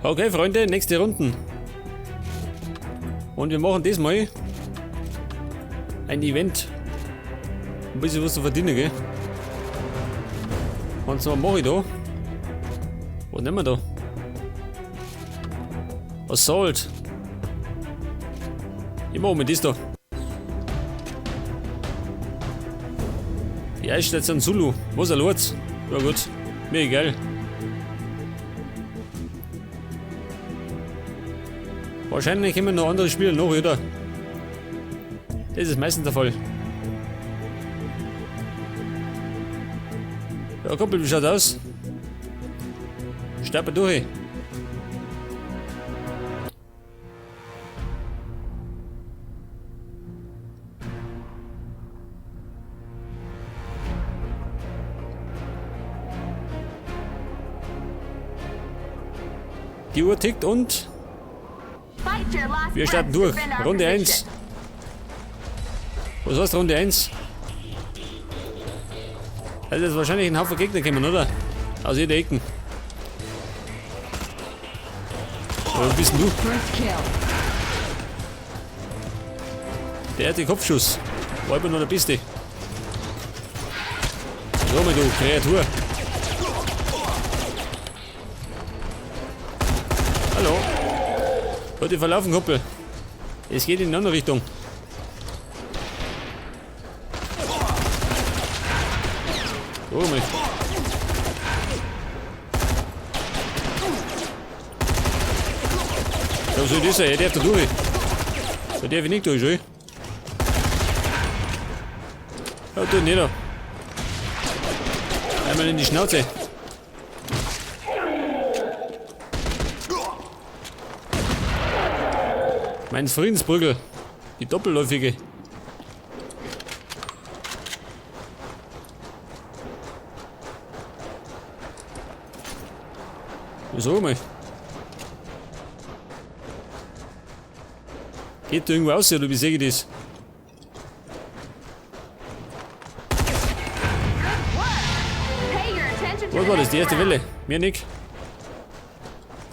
Okay, Freunde, nächste Runden. Und wir machen diesmal ein Event. Ein bisschen was zu verdienen, gell? Und zwar mache ich da. Was nehmen wir da? Assault. Ich mache mir das da. Die Eisstation Zulu. Was er los? Ja gut. Mir egal. Wahrscheinlich immer noch andere Spieler noch, oder? Das ist meistens der Fall. Ja, Kumpel, wie schaut aus? Starten durch. Die Uhr tickt und wir starten durch. Runde 1. Was heißt Runde 1? Also ist wahrscheinlich ein Haufen Gegner kommen, oder? Aus jeder Ecken. Aber wo bist denn du? Der hat den Kopfschuss. War immer noch der Beste. So, mal du, Kreatur. Hallo. Leute, verlaufen, Kumpel. Es geht in die andere Richtung. Oh mein. Ja, so ist er. Er darf da durch. Da darf ich nicht durch, oder? Ja, tu nicht da. Einmal in die Schnauze. Mein Friedensprügel. Die doppelläufige. So mal. Geht da irgendwo aus, oder wie sehe ich das? Was war das? Die erste Welle? Mehr nicht.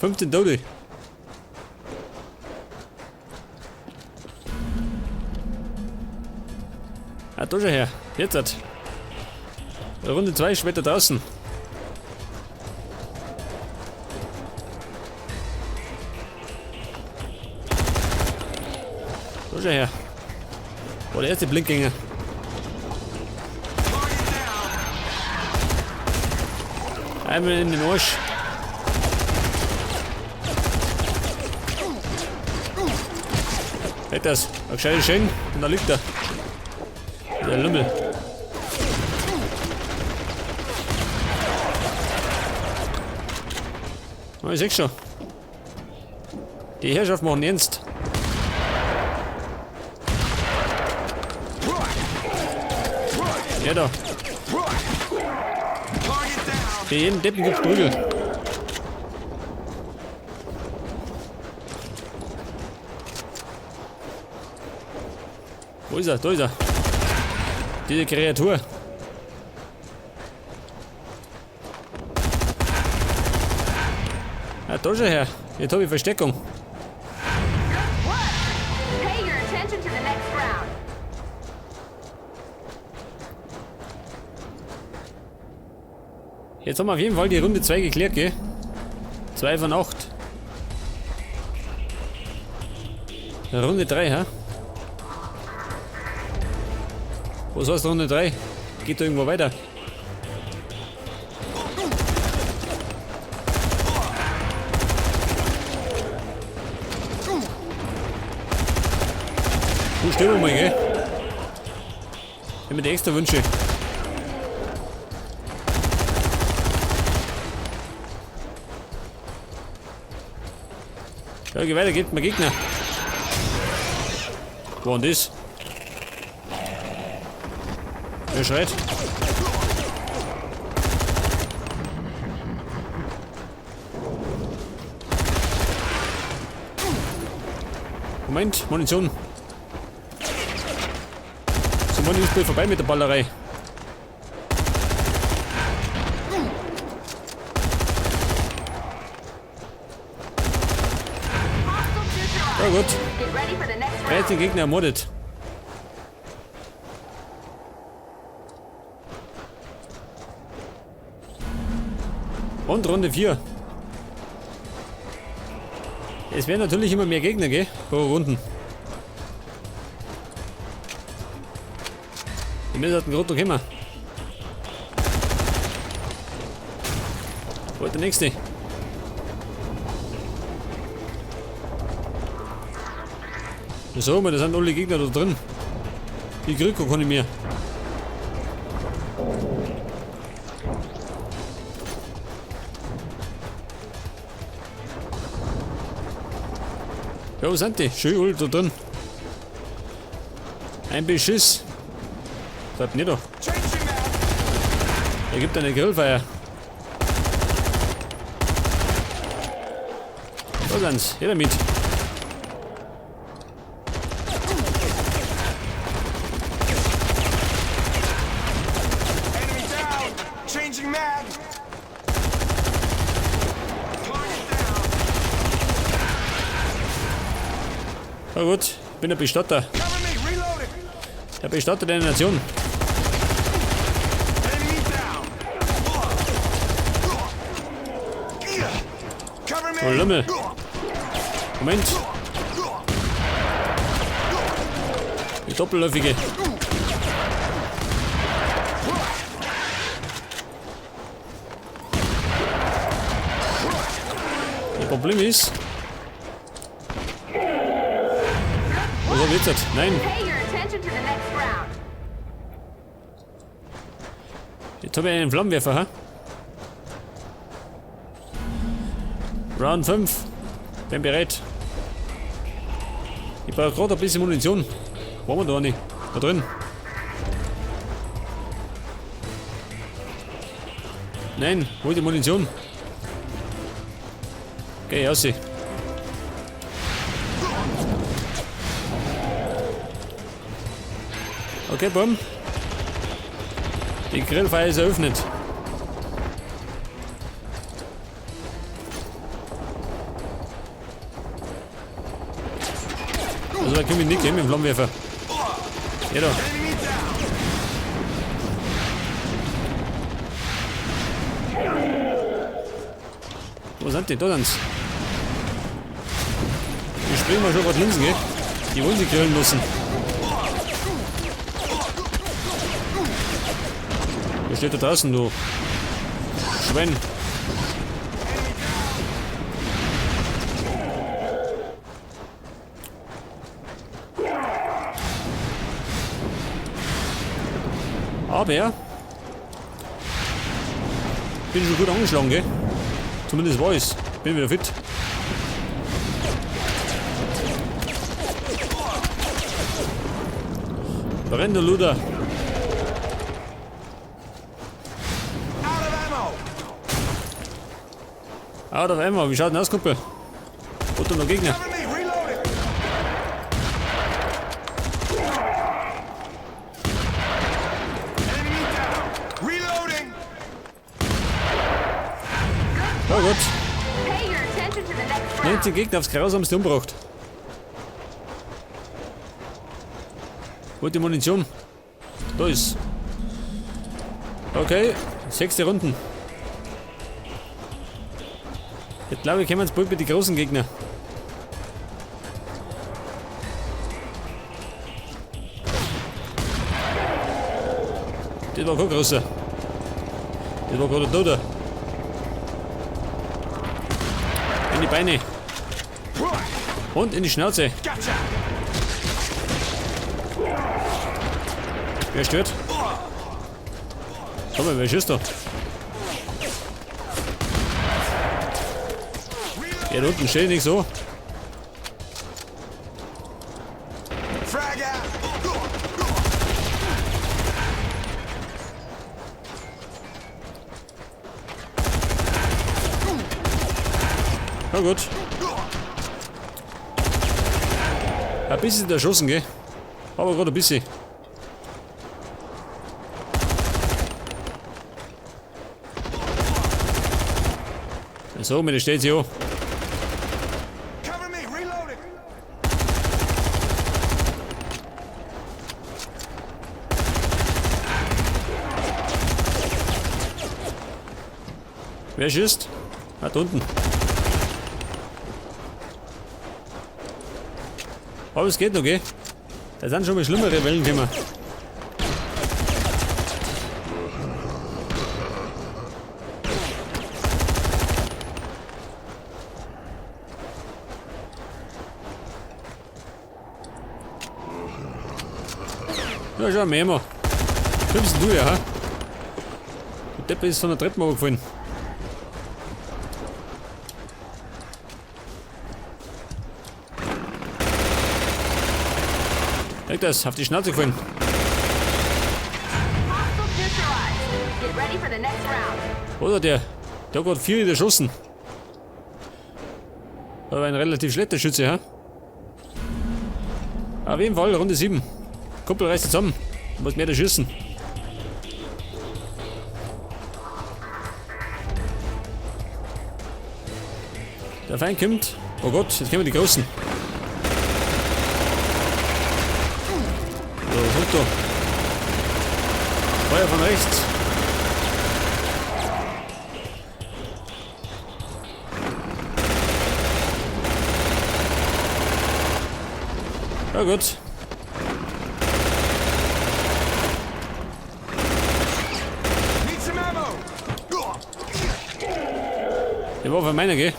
15 Tote. Ah, da schon her. Jetzt hat. Runde 2 später draußen. Da schon her. War der erste Blindgänger. Einmal in den Arsch. Hält das. Ein gescheites Schön. Und da liegt er. Der Lümmel. Oh, ich seh schon. Die Herrschaft machen ernst. Ja da. Für jeden Deppen gibt's Prügel. Wo ist er? Da ist er. Diese Kreatur. Ah, da schon her. Jetzt hab ich Versteckung. Jetzt haben wir auf jeden Fall die Runde 2 geklärt, gell? 2 von 8. Runde 3, hä? Was heißt Runde 3? Geht da irgendwo weiter? Du, stell mal, gell? Ich hab mir die extra Wünsche. Ja, geh weiter, geht mir Gegner. Wo und das? Wer schreit? Moment, Munition. So, Mann, ist vorbei mit der Ballerei. Ja gut. Get ready for the next round. 13 Gegner ermordet. Und Runde 4. Es werden natürlich immer mehr Gegner, gell? Pro Runden. Die Messe hat einen Grund noch immer. Wo ist der nächste? So, das sind alle Gegner da drin. Die krieg kann ich mehr. Ja, wo sind die? Schön alle da drin. Ein Beschiss. Bleibt nicht da. Er gibt eine Grillfeier. Da sind's. Jeder mit. Enemy down. Changing mag. Target down. Na gut, ich bin der Bestatter. Cover me. Reloading. Der Bestatter der Nation. Enemy down. Cover me. Oh, Lümmel. Moment. Die doppelläufige. Das Problem ist. Was hab ich jetzt? Nein, Pay your attention to the next round. jetzt habe ich einen Flammenwerfer, ha? Round 5. Bin bereit. Ich brauche gerade ein bisschen Munition. Wo haben wir da eine? Da drin. Nein, hol die Munition. Geh, raus. Okay, bumm. Die Grillfeier ist eröffnet. Also da können wir nicht gehen mit dem Flammenwerfer. Ja da. Enemy down. Wo sind die? Da sind's. Die springen mal schon gerade Linsen, gell? Die wollen sie grillen müssen. Wer steht da draußen, du? Schwein. Aber bin schon gut angeschlagen, gell? Zumindest war ich's. Bin wieder fit. Brenn, du Luder. Out of ammo. Out of ammo. Wie schaut denn aus, Kumpel? Wo noch Gegner? Cover me. Reloading. Enemy down. Reloading. Oh Gott. Pay your attention to the next round. 19 Gegner aufs grausamste umgebracht. Wo ist die Munition? Da ist. Okay, sechste Runden. Jetzt glaube ich, kommen wir jetzt bald mit den großen Gegner. Das war kein großer. Das war gerade da. Da. In die Beine. Und in die Schnauze. Gotcha. Wer stört? Schau mal, wer schießt da? Ja, da unten steht nicht so. Frag out. Na gut. Ein bisschen erschossen, gell? Aber gerade ein bisschen. So, mir steht sie an. Cover me. Reloading. Wer schießt? Ah, da unten. Aber es geht noch, gell? Da sind schon mal schlimmere Wellen gekommen. Ja, schau mal, immer. Kommst du ja, ha? Der Depp ist von der Treppe runtergefallen. Leg das, auf die Schnauze gefallen. Oder der hat gerade 4 erschossen. Aber ein relativ schlechter Schütze, ha? Auf jeden Fall, Runde 7. Kumpel reißt zusammen. Du musst mehr da schießen. Der Feind kommt. Oh Gott, jetzt kommen die Großen. So, runter. Feuer von rechts. Ja gut. Der war von meiner, gell?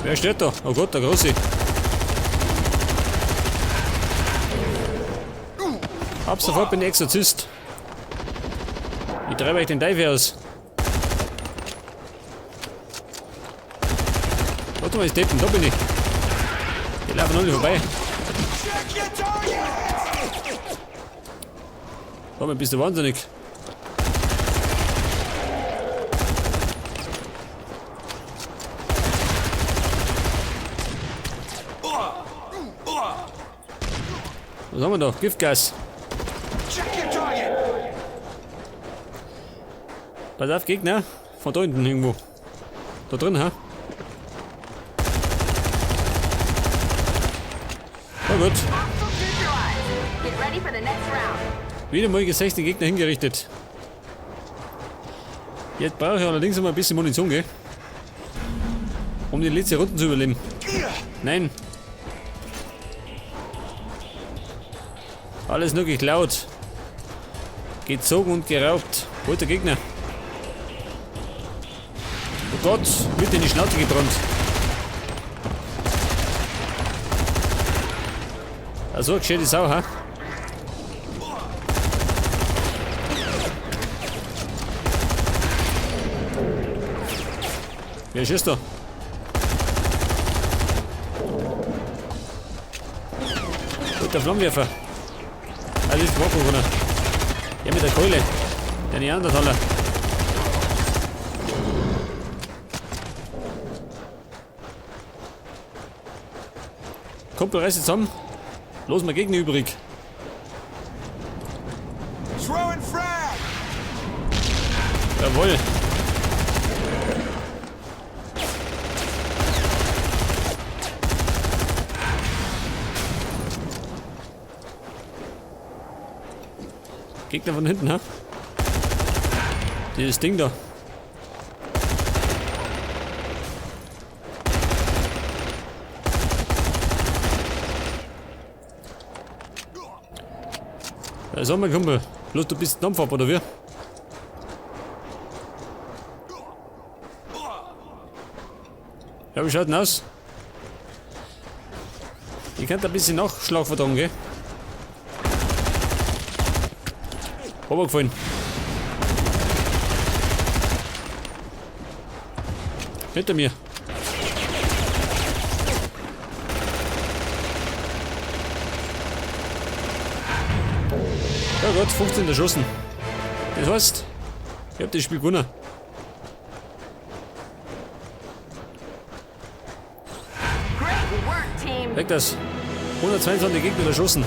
Wer steht da? Oh Gott, der Große. Ab sofort bin ich Exorzist. Ich treibe euch den Teufel aus. Warte mal, ich Deppen, da bin ich. Die laufen alle vorbei. Warte mal, bist du wahnsinnig? Was haben wir da? Giftgas. Pass auf, Gegner. Von da hinten irgendwo. Da drin, ha? Na gut. Wieder mal 16 Gegner hingerichtet. Jetzt brauche ich allerdings mal ein bisschen Munition, gell? Um die letzte Runde zu überleben. Nein. Alles nur geklaut. Gezogen und geraubt. Wo ist der Gegner? Oh Gott, wird in die Schnauze gebrannt. Also, gescheite Sau, ha? Wer schießt da? Gut, der Flammenwerfer. Ah, das ist Walker. Ja, mit der Keule. Der Neandertaler. Kumpel, reiß zusammen. Los, mal Gegner übrig. Jawohl. Gegner von hinten, ha? Dieses Ding da. Da ist auch mein Kumpel. Bloß du bist Dampfer, oder wie? Ja, wie schaut denn aus? Ich könnte ein bisschen Nachschlag vertragen, gell? Runtergefallen. Hinter mir. Ja Gott, 15 erschossen. Das heißt, ich hab das Spiel gewonnen. Weg das. 122 Gegner erschossen.